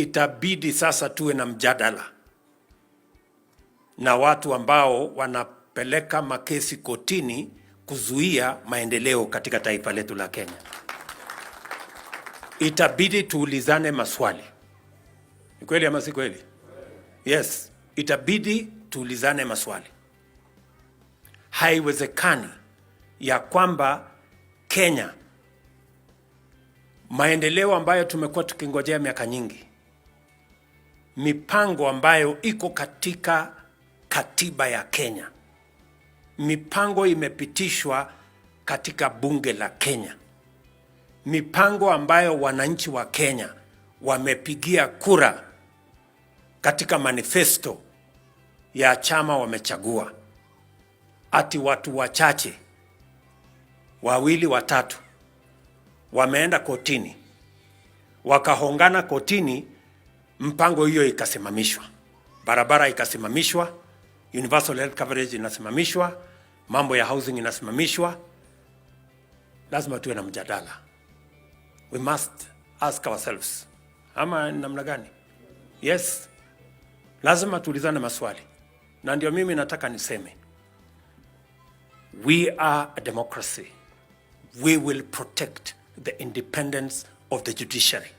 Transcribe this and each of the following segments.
Itabidi sasa tuwe na mjadala na watu ambao wanapeleka makesi kotini kuzuia maendeleo katika taifa letu la Kenya. Itabidi tuulizane maswali. Ni kweli ama si kweli? Yes, itabidi tuulizane maswali. Haiwezekani ya kwamba Kenya, maendeleo ambayo tumekuwa tukingojea miaka nyingi, mipango ambayo iko katika katiba ya Kenya, mipango imepitishwa katika bunge la Kenya, mipango ambayo wananchi wa Kenya wamepigia kura katika manifesto ya chama wamechagua, ati watu wachache wawili watatu wameenda kotini wakahongana kotini, mpango hiyo ikasimamishwa, barabara ikasimamishwa, universal health coverage inasimamishwa, mambo ya housing inasimamishwa. Lazima tuwe na mjadala, we must ask ourselves, ama namna gani? Yes, lazima tuulizane maswali, na ndio mimi nataka niseme, we are a democracy. We will protect the independence of the judiciary.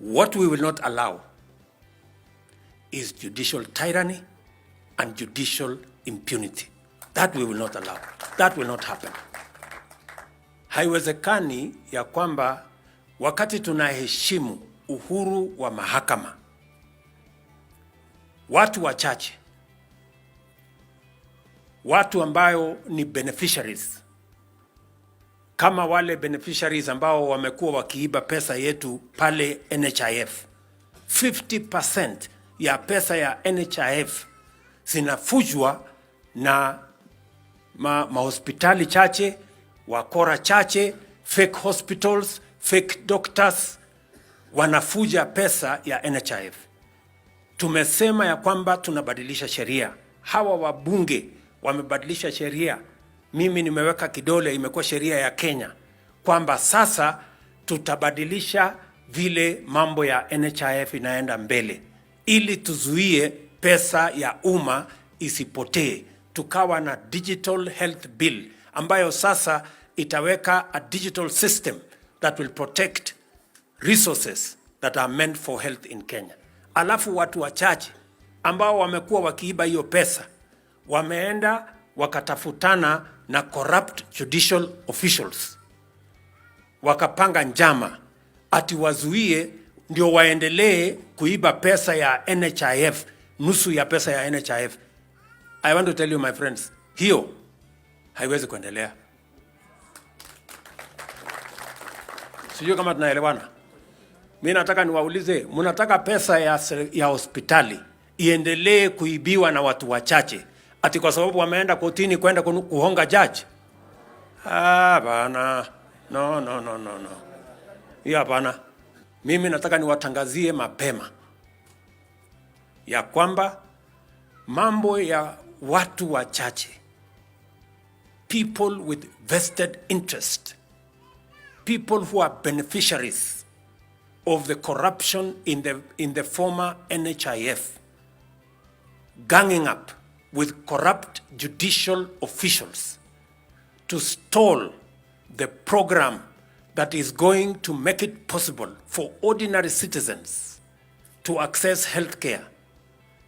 What we will not allow is judicial tyranny and judicial impunity. That we will not allow. That will not happen. Haiwezekani ya kwamba wakati tunaheshimu uhuru wa mahakama, watu wachache, watu ambayo ni beneficiaries, kama wale beneficiaries ambao wamekuwa wakiiba pesa yetu pale NHIF. 50% ya pesa ya NHIF zinafujwa na mahospitali chache, wakora chache, fake hospitals, fake doctors wanafuja pesa ya NHIF. Tumesema ya kwamba tunabadilisha sheria. Hawa wabunge wamebadilisha sheria, mimi nimeweka kidole, imekuwa sheria ya Kenya kwamba sasa tutabadilisha vile mambo ya NHIF inaenda mbele, ili tuzuie pesa ya umma isipotee. Tukawa na digital health bill ambayo sasa itaweka a digital system that will protect resources that are meant for health in Kenya. Alafu watu wachache ambao wamekuwa wakiiba hiyo pesa wameenda wakatafutana na corrupt judicial officials, wakapanga njama ati wazuie ndio waendelee kuiba pesa ya NHIF, nusu ya pesa ya NHIF. I want to tell you, my friends, hiyo haiwezi kuendelea. Sijui kama tunaelewana. Mi nataka niwaulize, mnataka pesa ya hospitali iendelee kuibiwa na watu wachache ati kwa sababu wameenda kotini kwenda kuhonga judge? Ah, bana, no, no, no, no, no, hiyo hapana. Mimi nataka niwatangazie mapema ya kwamba mambo ya watu wachache, people with vested interest, people who are beneficiaries of the corruption in the former NHIF, ganging up with corrupt judicial officials to stall the program that is going to make it possible for ordinary citizens to access healthcare,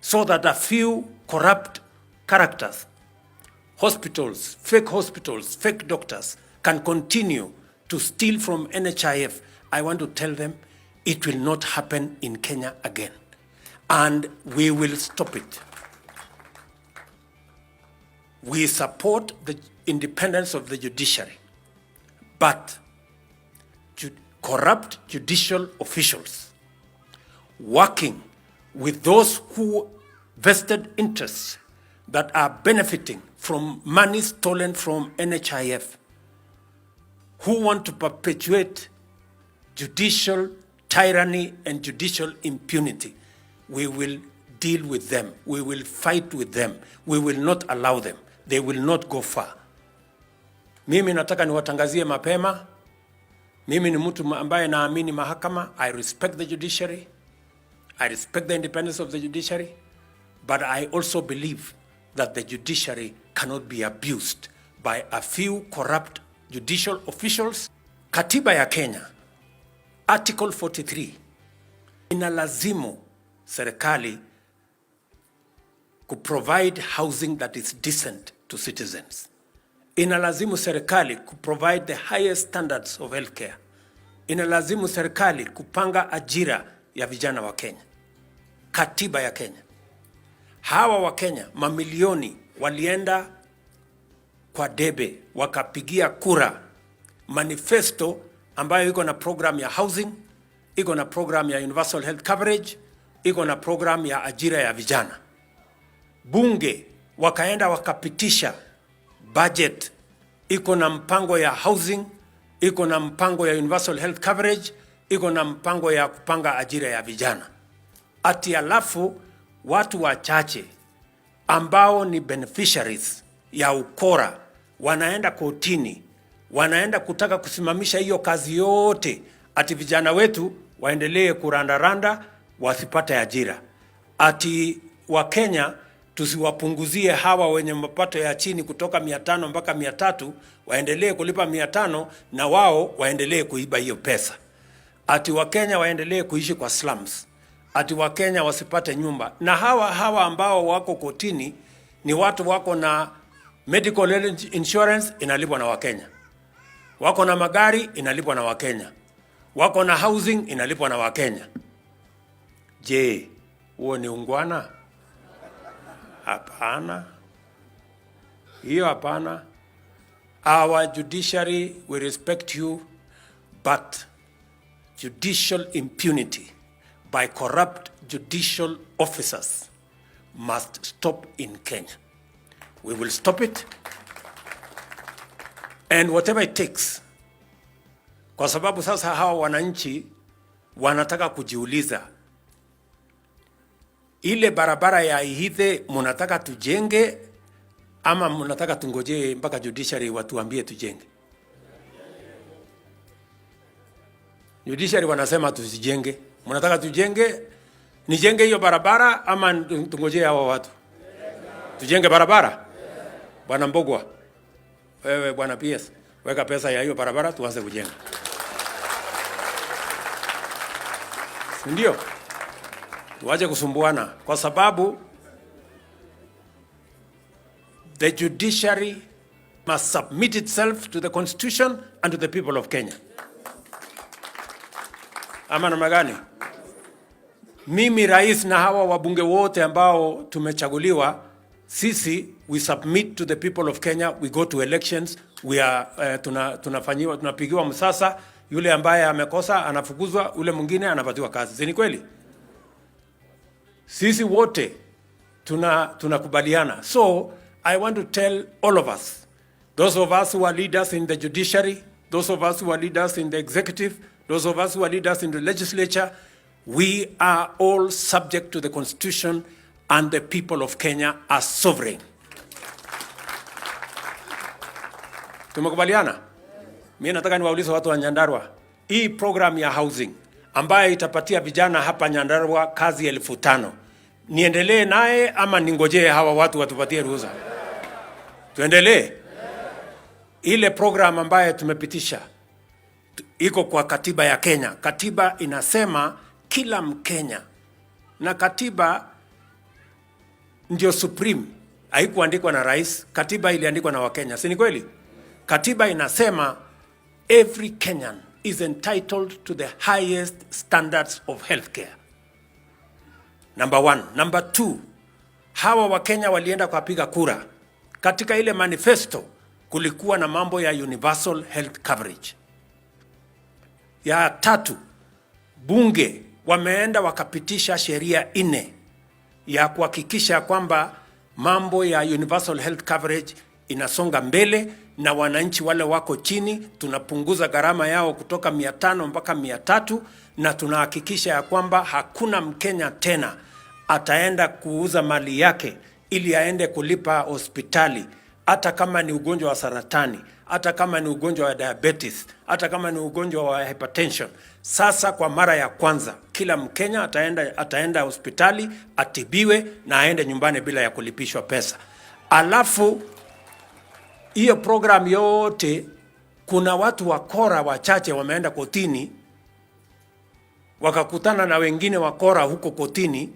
so that a few corrupt characters, hospitals, fake hospitals, fake doctors can continue to steal from NHIF. I want to tell them it will not happen in Kenya again. And we will stop it. We support the independence of the judiciary, but corrupt judicial officials working with those who vested interests that are benefiting from money stolen from NHIF, who want to perpetuate judicial tyranny and judicial impunity, we will deal with them. We will fight with them. We will not allow them. They will not go far. Mimi nataka niwatangazie mapema, Mimi ni mtu ambaye naamini mahakama. I respect the judiciary. I respect the independence of the judiciary. But I also believe that the judiciary cannot be abused by a few corrupt judicial officials. Katiba ya Kenya, Article 43, inalazimu serikali kuprovide housing that is decent to citizens. Inalazimu serikali kuprovide the highest standards of healthcare. Inalazimu serikali kupanga ajira ya vijana wa Kenya. Katiba ya Kenya. Hawa Wakenya mamilioni walienda kwa debe wakapigia kura manifesto ambayo iko na program ya housing, iko na program ya universal health coverage, iko na program ya ajira ya vijana. Bunge wakaenda wakapitisha budget iko na mpango ya housing, iko na mpango ya universal health coverage, iko na mpango ya kupanga ajira ya vijana. Ati alafu watu wachache ambao ni beneficiaries ya ukora wanaenda kotini, wanaenda kutaka kusimamisha hiyo kazi yote, ati vijana wetu waendelee kurandaranda wasipate ajira, ati Wakenya tusiwapunguzie hawa wenye mapato ya chini kutoka 500 mpaka 300, waendelee kulipa 500 na wao waendelee kuiba hiyo pesa, ati Wakenya waendelee kuishi kwa slums, ati Wakenya wasipate nyumba. Na hawa hawa ambao wako kotini ni watu wako na medical insurance inalipwa na Wakenya, wako na magari inalipwa na Wakenya, wako na housing inalipwa na Wakenya. Je, huo ni ungwana? Hapana, hiyo hapana. Our judiciary, we respect you, but judicial impunity by corrupt judicial officers must stop in Kenya. We will stop it and whatever it takes, kwa sababu sasa hawa wananchi wanataka kujiuliza, ile barabara ya Ihithe munataka tujenge ama munataka tungojee mpaka judiciary watuambie tujenge? Judiciary wanasema tusijenge. Mnataka tujenge? Nijenge hiyo barabara ama tungojee hawa watu? Tujenge barabara? Bwana Mbogwa, wewe bwana PS, weka pesa ya hiyo barabara tuanze kujenga. Si ndio? Tuache kusumbuana kwa sababu the judiciary must submit itself to the constitution and to the people of Kenya. Ama namna gani? Mimi rais na hawa wabunge wote ambao tumechaguliwa, sisi we submit to the people of Kenya, we go to elections, we are, tunafanyiwa, tunapigiwa msasa. Yule ambaye amekosa anafukuzwa, yule mwingine anapatiwa kazi. Si ni kweli? Sisi wote tunakubaliana. So I want to tell all of us, those of us who are leaders in the judiciary, those of us who are leaders in the executive, those of us who are leaders in the legislature, we are all subject to the constitution and the people of Kenya are sovereign. Tumekubaliana? Mimi nataka niwaulize watu wa Nyandarua, hii program ya housing ambayo itapatia vijana hapa Nyandarua kazi 5,000, niendelee naye ama ningojee hawa watu watupatie ruhusa? Tuendelee? Ile program ambayo tumepitisha iko kwa katiba ya Kenya. Katiba inasema kila Mkenya, na katiba ndio supreme, haikuandikwa na rais. Katiba iliandikwa na Wakenya, si ni kweli? Katiba inasema every Kenyan is entitled to the highest standards of healthcare. Number one. Number two, hawa Wakenya walienda kupiga kura. Katika ile manifesto kulikuwa na mambo ya universal health coverage. Ya tatu, bunge wameenda wakapitisha sheria 4 ya kuhakikisha kwamba mambo ya universal health coverage inasonga mbele na wananchi wale wako chini tunapunguza gharama yao kutoka 500 mpaka 300, na tunahakikisha ya kwamba hakuna Mkenya tena ataenda kuuza mali yake ili aende kulipa hospitali Hata kama ni ugonjwa wa saratani, hata kama ni ugonjwa wa diabetes, hata kama ni ugonjwa wa hypertension. Sasa kwa mara ya kwanza kila Mkenya ataenda hospitali atibiwe na aende nyumbani bila ya kulipishwa pesa. Alafu hiyo program yote, kuna watu wakora wachache wameenda kotini, wakakutana na wengine wakora huko kotini,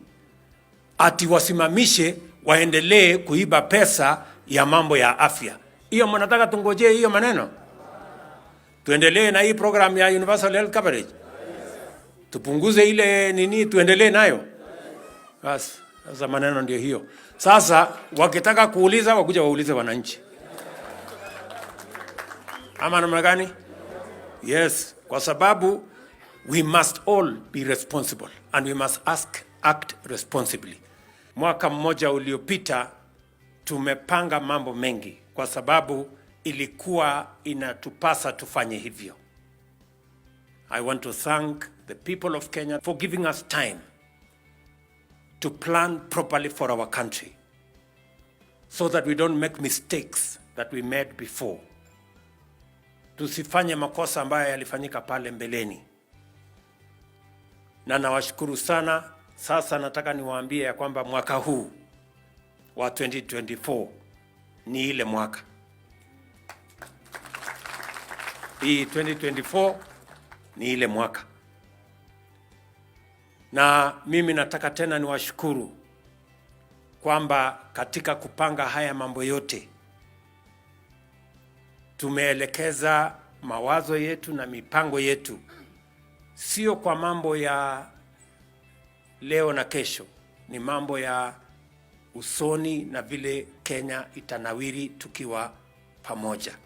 ati wasimamishe waendelee kuiba pesa ya mambo ya afya. Hiyo mnataka tungojee hiyo maneno? Tuendelee na hii program ya universal health coverage, tupunguze ile nini, tuendelee nayo basi. Sasa maneno ndio hiyo. Sasa wakitaka kuuliza, wakuja waulize wananchi, ama namna gani? Yes, kwa sababu we must all be responsible and we must act responsibly. Mwaka mmoja uliopita tumepanga mambo mengi kwa sababu ilikuwa inatupasa tufanye hivyo. I want to thank the people of Kenya for giving us time to plan properly for our country so that we don't make mistakes that we made before. Tusifanye makosa ambayo yalifanyika pale mbeleni. Na nawashukuru sana. Sasa nataka niwaambie ya kwamba mwaka huu wa 2024 ni ile mwaka hii, 2024 ni ile mwaka, na mimi nataka tena niwashukuru kwamba katika kupanga haya mambo yote tumeelekeza mawazo yetu na mipango yetu sio kwa mambo ya leo na kesho, ni mambo ya usoni na vile Kenya itanawiri tukiwa pamoja.